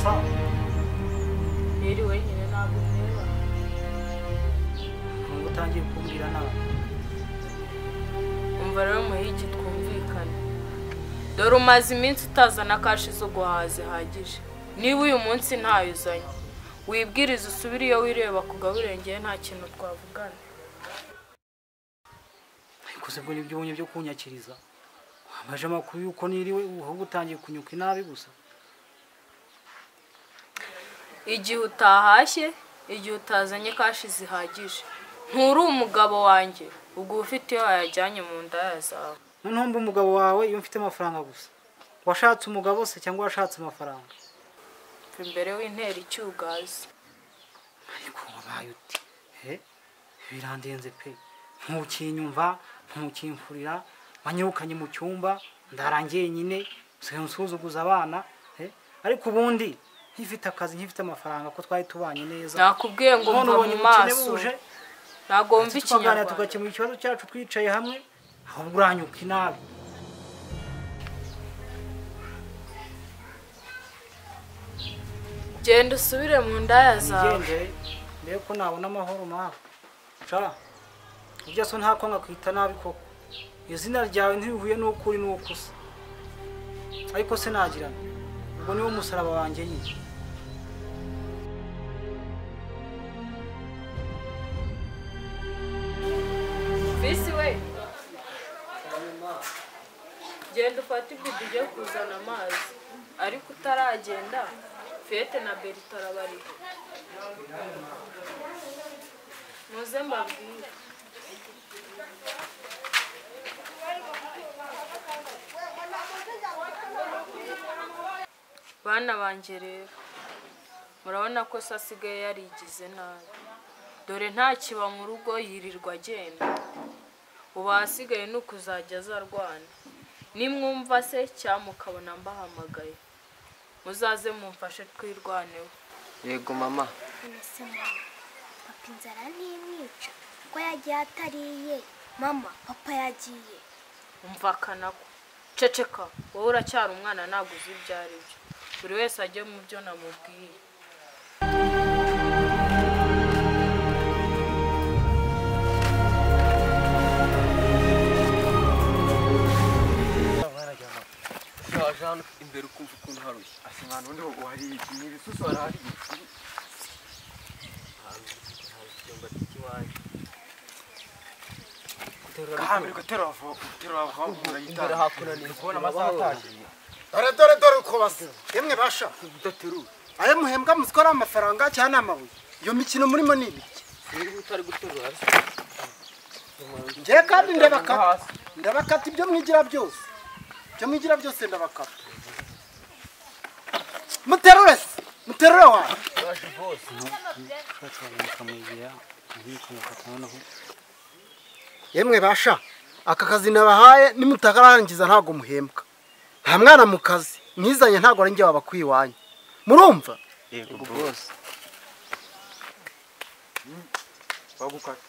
Sawa. Niriwe nyine ntabwo ndeba. Ngo utangiye kumbwira nawe. Umva rero muhigi twumvikane. Dore umaze iminsi utazana kashi zo guhaha zihagije. Niba uyu munsi ntayo uzanye, wibwiriza usubire iyo wireba kugaburengeye nta kintu twavugana. Ariko se bwo nibyo ubonye byo kunyakiriza. Amaje amakuru yuko niriwe ahubwo utangiye kunyuka inabi gusa. Igihe utahashye, igihe utazanye kashi zihagije, nturi umugabo wanjye, ubwo ufite iyo wayajyanye mu nda zawe. Noneho mba umugabo wawe iyo mfite amafaranga gusa. Washatse umugabo se cyangwa washatse amafaranga? Imbere w'intera icyugazi. Ariko wabaye uti he birandenze pe, ntukinyumva, ntukimfurira, wanyirukanye mu cyumba ndarangiye nyine nsuzuguza abana he. Ariko ubundi nkifite akazi nkifite amafaranga ko twari tubanye neza. Nakubwiye ngo mva mu maso. Ntabwo wumva ikinyarwanda. Tugakemura ikibazo cyacu twicaye hamwe, ahubwo uranyuka inabi. Genda usubire mu ndaya zawe. Ngendere ndebe ko nabona amahoro mawe. Ca ibyo so ntako ngakwita nabi koko. Izina ryawe ntibihuye n'uko uri n'uko usa. Ariko se nagirana. Ubwo niwo musaraba wanjye nyine. Fisi we. Genda ufate ibido ujye kuzana amazi. Ariko utaragenda Fete na Berita bari. Muze mbabwire. Bana banje rero murabona ko se asigaye yarigize nabi. Dore nta kiba mu rugo yirirwa agenda. Ubu ahasigaye ni ukuzajya azarwana. Nimwumva se cyangwa mukabona mbahamagaye, muzaze mumfashe twirwaneho. Yego mama. None mama, papa inzara ntimwica ko yagiye atariye. Mama, papa yagiye. Umva kanako. Ceceka, wowe uracyari umwana ntabwo uzi ibyo ari byo. Buri wese ajye mu byo namubwiye. Imbere ukumva ukuntu harushye. Asimana undi wari iki ni ibisusu arahari. Dore dore dore uko basa. Yemwe basha. Ayo muhembwa muzikora amafaranga cyane amabuye. Iyo mikino murimo ni ibiki? Nje kandi ndabakata. Ndabakata ibyo mwigira byose. Ibyo mwigira byose ndabakata. Muterure se. Muterure wa. Yemwe basha, aka kazi nabahaye nimutakarangiza ntago muhembwa. Nta mwana mu kazi nizanye ntago ari njye wabakwiye iwanyu. Murumva? Yego boss. Bagukata.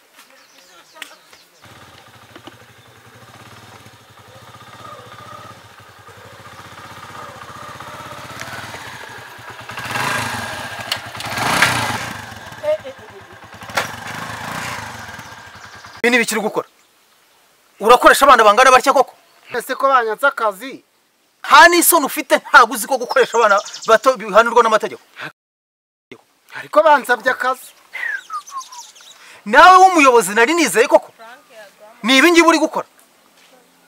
Ibi bikiri gukora. Urakoresha abana bangana batya koko? Ese ko banyatse akazi? Nta n'isoni ufite, ntabwo uzi ko gukoresha abana bato bihanirwa n'amategeko. Ariko bansabye akazi. Nawe w'umuyobozi nari nizeye koko. Ni ibi ngibi uri gukora.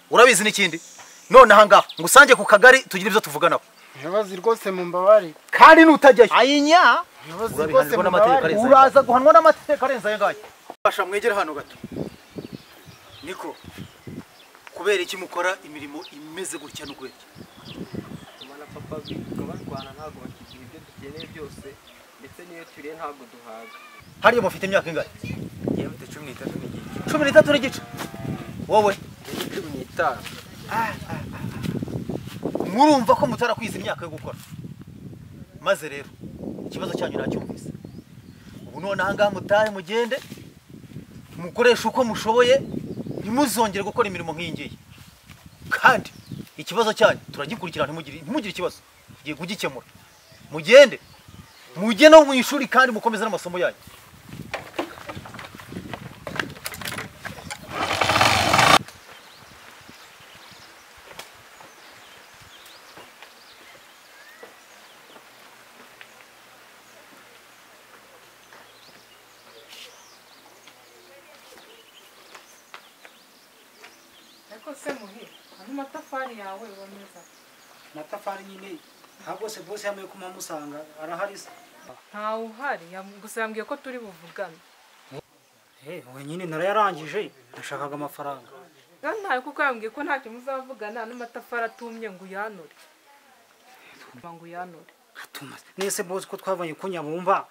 Urabizi n'ikindi. None aha ngaha ngusange ku kagari tugire ibyo tuvuganaho. Nyabazi rwose mumbabare. Kandi nutajyayo. Ayinya. Nyabazi rwose mumbabare. Uraza guhanwa n'amategeko arenze ayo ngayo. Basha mwegere hano gato. Niko. Kubera iki mukora imirimo imeze gutya no kubera iki? Mama na papa biga barwana ntago bakigira ibyo dukeneye byose, ndetse niyo turiye ntago duhaga. Hariyo mufite imyaka ingahe? Yewe mfite 13 n'igice. 13 n'igice. Wowe? 15. Murumva ko mutarakwiza imyaka yo gukora. Maze rero ikibazo cyanyu nacyumvise. Ubu none aha ngaha mutahe mugende mukoresha uko mushoboye ntimuzongere gukora imirimo nk'iyi ngiyi. Kandi ikibazo cyanyu turagikurikirana, ntimugire ikibazo. Tugiye kugikemura. Mugende mujye no mu ishuri kandi mukomeze n'amasomo yanyu. Ariko se muhi, ano matafari yawe wameza. Matafari nyine ntabwo se boss yamaye kumamusanga arahari se. Ntawe uhari, gusa yambwiye ko turi buvugane. Wenyine narayarangije ndashakaga amafaranga. Ntayo kuko yambwiye ko ntacyo muzavugana ano matafari atumye ngo uyanure. Ngo uyanure. Atuma. Nese boss ko twavanye ko nyabumba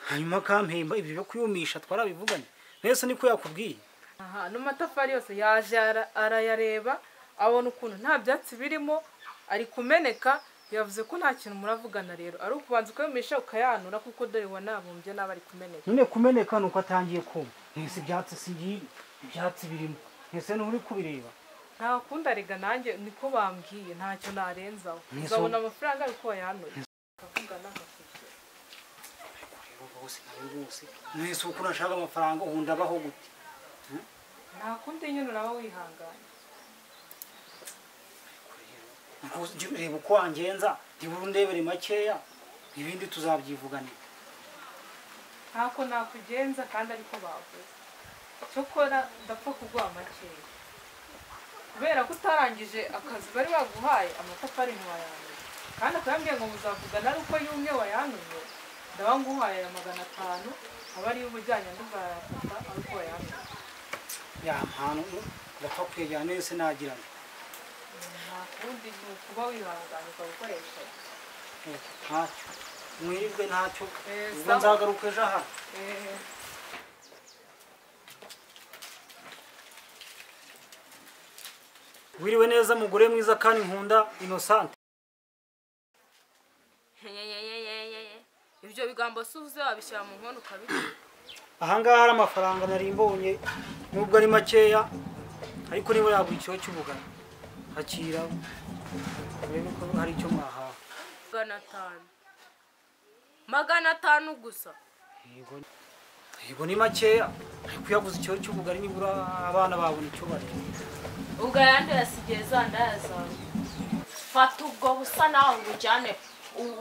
hanyuma kampemba ibi byo kuyumisha twarabivuganye. Nese niko yakubwiye. Aha, no matafari yose yaje arayareba abona ukuntu nta byatsi birimo ari kumeneka, yavuze ko nta kintu muravugana rero ari ukubanza ukayumisha ukayanura kuko dore wanabumbye n'abari kumeneka. None kumeneka nuko atangiye kuma. Nese ibyatsi si ibyatsi birimo. Nese nturi kubireba. Nta kundi arega nanjye niko bambwiye ntacyo narenzaho. Uzabona amafaranga ariko wayanuye. Akavugana akakwishyura. Bose nawe bose. Nese uko nashaka amafaranga ubu ndabaho gute? Nta kundi nyine uraba wihanganye. Reba uko wangenza ntibura undebere makeya ibindi tuzabyivuganira. Ntako nakugenza kandi ariko bavuze. Cyokora ndapfa kuguha makeya kubera ko utarangije akazi bari baguhaye amatafari ntiwayanuye kandi akabambwiye ngo muzavugana ari uko yumye wayanuye, ndaba nguhaye aya 500 aba ariyo ubujyanye nduzayafata ari uko wayanuye. Ya mpano ndapfa kuyajyana nese nagirana. Nta kundi ni ukuba wihanganye ukabukoresha. Ntacyo mwirirwe ntacyo ubwo nzagaruka ejo aha. Wiriwe neza mugore mwiza kandi nkunda Innocent. Ibyo bigambo suvuze wabishyira mu nkono ukabirya. Aha ngaha hari amafaranga nari mbonye nubwo ari makeya ariko niba yaguha ikiro cy'ubugari akira urebe ko hari icyo mwahawe. 500. 500 gusa. Yego ni makeya ariko yaguze ikiro cy'ubugari nibura abana babona icyo barya. Ubwo ayandi yasigaye za ndaya zawe. Fata ubwo busa nawe ubujyane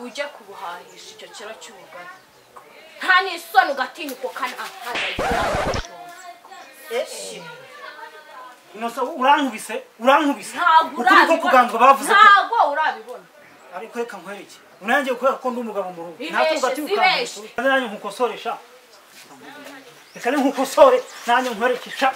ujye kubuhahisha icyo kiro cy'ubugari. Nta n'isoni ugatinyuka ukanahazagira. Inosa urankubise urankubise. Ntabwo ukuri ko kuganzwa bavuze ko ntabwo urabibona. Ariko reka nkwereke. Unangiye kubera ko ndi umugabo mu rugo. Ntabwo ugatinyuka. Nanjye nkukosoresha. Reka nkukosore nanjye nkwerekesha.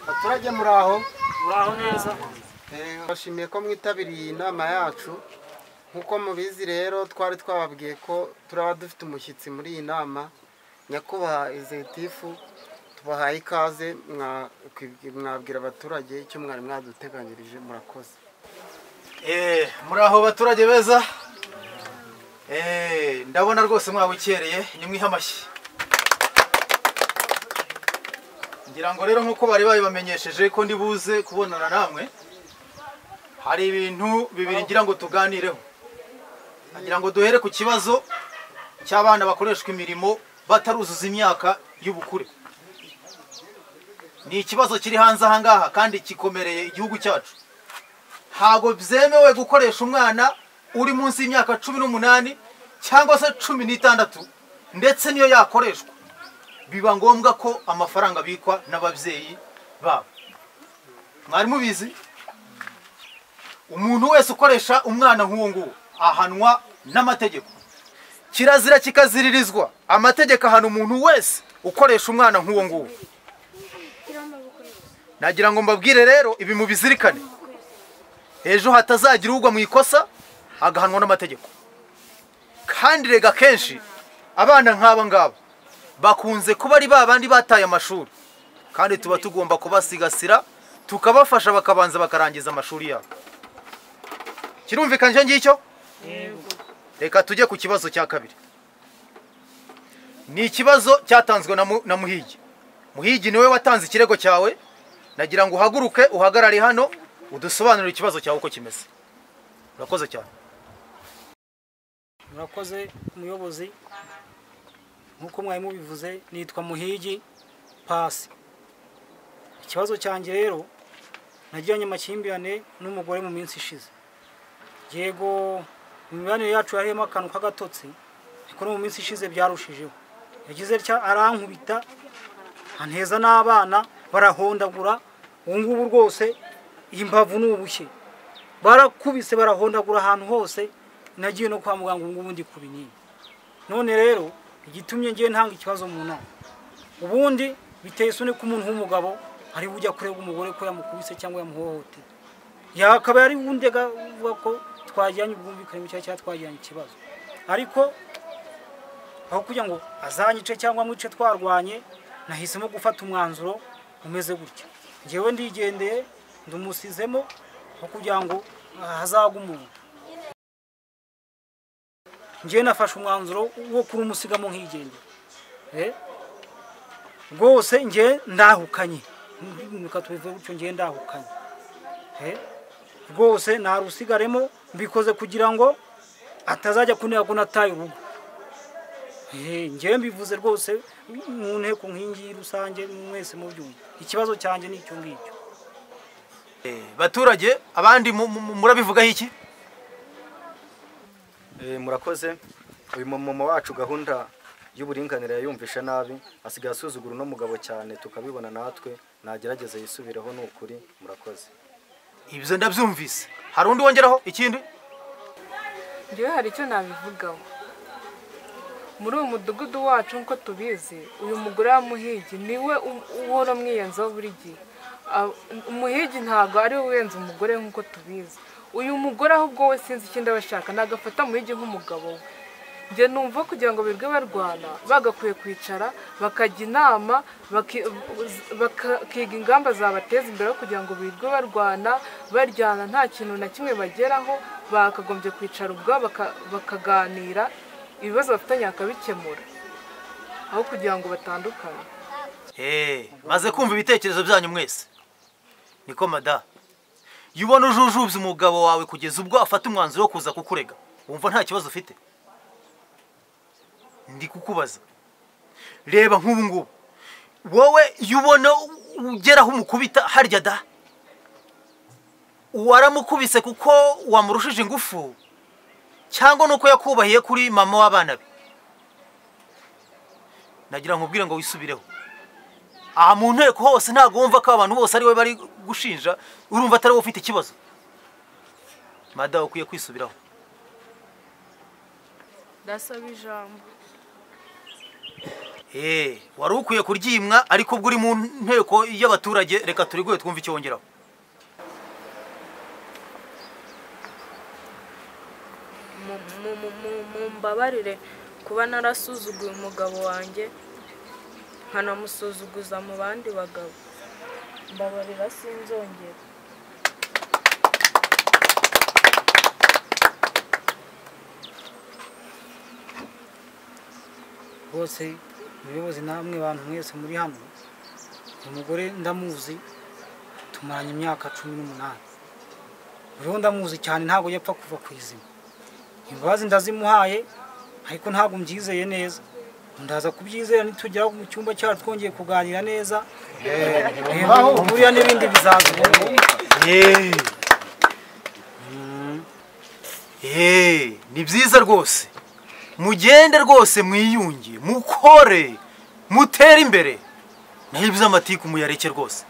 Abaturage muraho muraho neza. Bashimiye ko mwitabiriye inama yacu. Nkuko mubizi rero twari twababwiye ko turaba dufite umushyitsi muri iyi nama, nyakubahwa executive, tubahaye ikaze mwabwira abaturage icyo mwari mwaduteganyirije. Murakoze. Muraho baturage beza. Ndabona rwose mwabukereye, nimwiha amashyi. Ngira ngo rero nkuko bari babibamenyesheje ko ndibuze kubonana namwe, hari ibintu bibiri ngira ngo tuganireho. Ngira ngo duhere ku kibazo cy'abana bakoreshwa imirimo bataruzuza imyaka y'ubukure. Ni ikibazo kiri hanze aha ngaha kandi kikomereye igihugu cyacu. Ntabwo byemewe gukoresha umwana uri munsi y'imyaka 18 cyangwa se 16, ndetse niyo yakoreshwa biba ngombwa ko amafaranga abikwa n'ababyeyi babo. Mwari mubizi? Umuntu wese ukoresha umwana nk'uwo nguwo ahanwa n'amategeko. Kirazira kikaziririzwa, amategeko ahana umuntu wese ukoresha umwana nk'uwo nguwo. Nagira ngo mbabwire rero ibi mubizirikane, ejo hatazagira ugwa mu ikosa agahanwa n'amategeko. Kandi rega kenshi abana nk'aba ngaba bakunze kuba ari babandi bataye amashuri, kandi tuba tugomba kubasigasira tukabafasha bakabanza bakarangiza amashuri yabo. Kirumvikana icyo ngicyo? Yego. Reka tujye ku kibazo cya kabiri. Ni ikibazo cyatanzwe na Muhigi. Muhigi niwe watanze ikirego cyawe. Nagira ngo uhaguruke uhagarare hano udusobanurire ikibazo cyawe uko kimeze. Urakoze cyane. Murakoze umuyobozi. Nkuko mwari mubivuze nitwa Muhigi Pasi. Ikibazo cyanjye rero nagiranye amakimbirane n'umugore mu minsi ishize. Yego mu mibanire yacu yarimo akantu k'agatotsi, ariko no mu minsi ishize byarushijeho. Yagize atya arankubita, anteza n'abana barahondagura. Ubu ngubu rwose imbavu n'ubushye barakubise barahondagura ahantu hose. Nagiye no kwa muganga, ubu ngubu ndi ku binini. None rero igitumye ngiye ntanga ikibazo mu nama, ubundi biteye isoni ko umuntu w'umugabo ari ujya kurega umugore ko yamukubise cyangwa yamuhohoteye, yakaba yari wundega uvuga ko twajyanye ubwumvikane mu cyangwa twajyanye ikibazo. Ariko aho kugira ngo azanyice cyangwa mwice twarwanye, nahisemo gufata umwanzuro umeze gutya. Njyewe ndigendeye ndamusizemo aho kugira ngo hazaga umuntu. Njyewe nafashe umwanzuro wo kurumusigamo nkigendera. Rwose njye ndahukanye, reka tubivuge gutyo, njye ndahukanye. Rwose narusigaremo, mbikoze kugira ngo atazajya kunega ko nataye urugo. Njyewe mbivuze rwose mu nteko nkingi rusange mwese mubyumva. Ikibazo cyanjye ni icyo ngicyo. Baturage abandi murabivugaho iki? Murakoze. Uyu mama wacu gahunda y'uburinganire yayumvishe nabi, asigaye asuzugura uno mugabo cyane, tukabibona natwe. Nagerageze yisubireho ni ukuri. Murakoze. Ibyo ndabyumvise. Hari undi wongeraho ikindi? Njyewe hari icyo nabivugaho. Muri uyu mudugudu wacu nkuko tubizi, uyu mugore wa Muhigi niwe uhora umwiyenzaho buri gihe. Umuhigi ntabwo ari we uwenza umugore nkuko tubizi. Uyu mugore ahubwo we sinzi ikindi abashaka, nagafata Muhigi nk'umugabo we. Njye numva kugira ngo birwe barwana bagakwiye kwicara bakajya inama, bakiga ingamba zabateza imbere kugira ngo birwe barwana baryana nta kintu na kimwe bageraho. Bakagombye kwicara ubwabo bakaganira ibibazo bafitanye bakabikemura aho kugira ngo batandukane. Maze kumva ibitekerezo byanyu mwese. Niko mada, iyo ubona ujujubye umugabo wawe kugeza ubwo afata umwanzuro wo kuza kukurega, wumva nta kibazo ufite? Ndi kukubaza. Reba nk'ubu ngubu wowe iyo ubona ugeraho umukubita harya da, waramukubise kuko wamurushije ingufu cyangwa nuko yakubahiye kuri mama w'abana be? Nagira nkubwire ngo wisubireho. Aha mu nteko hose ntabwo wumva ko abantu bose ari we bari gushinja, urumva atari wowe ufite ikibazo. Mada ukwiye kwisubiraho. Ndasaba ijambo. Wari ukwiye kuryimwa, ariko ubwo uri mu nteko y'abaturage reka turiguye twumve icyo wongeraho. Mumbabarire kuba narasuzuguye umugabo wanjye nkanamusuzuguza mu bandi bagabo. Mbabarira sinzongera. Rwose umuyobozi namwe bantu mwese muri hano, umugore ndamuzi tumaranye imyaka 18. Rero ndamuzi cyane, ntabwo yapfa kuva ku izima. Imbabazi ndazimuhaye, Ariko ntabwo mbyizeye neza. Ndaza kubyizera nitugera mu cyumba cyacu twongeye kuganira neza. Buriya n'ibindi bizaza. Ni byiza rwose. Mugende rwose mwiyunge, mukore, mutere imbere. Naho iby'amatiku muyareke rwose.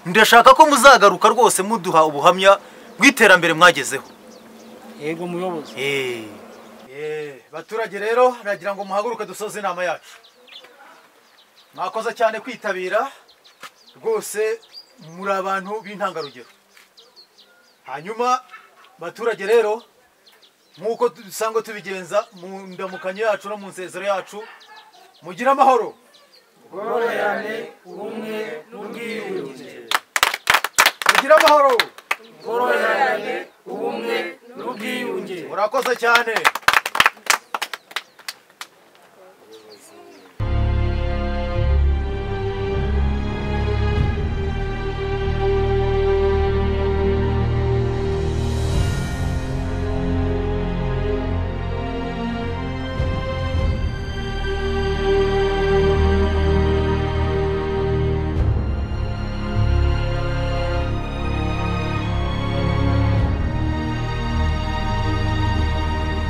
Ndashaka ko muzagaruka rwose muduha ubuhamya bw'iterambere mwagezeho. Yego muyobozi. Baturage rero nagira ngo muhaguruke dusoze inama yacu. Mwakoze cyane kwitabira rwose, muri abantu b'intangarugero. Hanyuma baturage rero nk'uko dusanzwe tubigenza mu ndamukanyo yacu no mu nsezero yacu, mugire amahoro, ubworoherane, ubumwe n'ubwiyunge. Mugire amahoro, ubworoherane, ubumwe n'ubwiyunge. Murakoze cyane.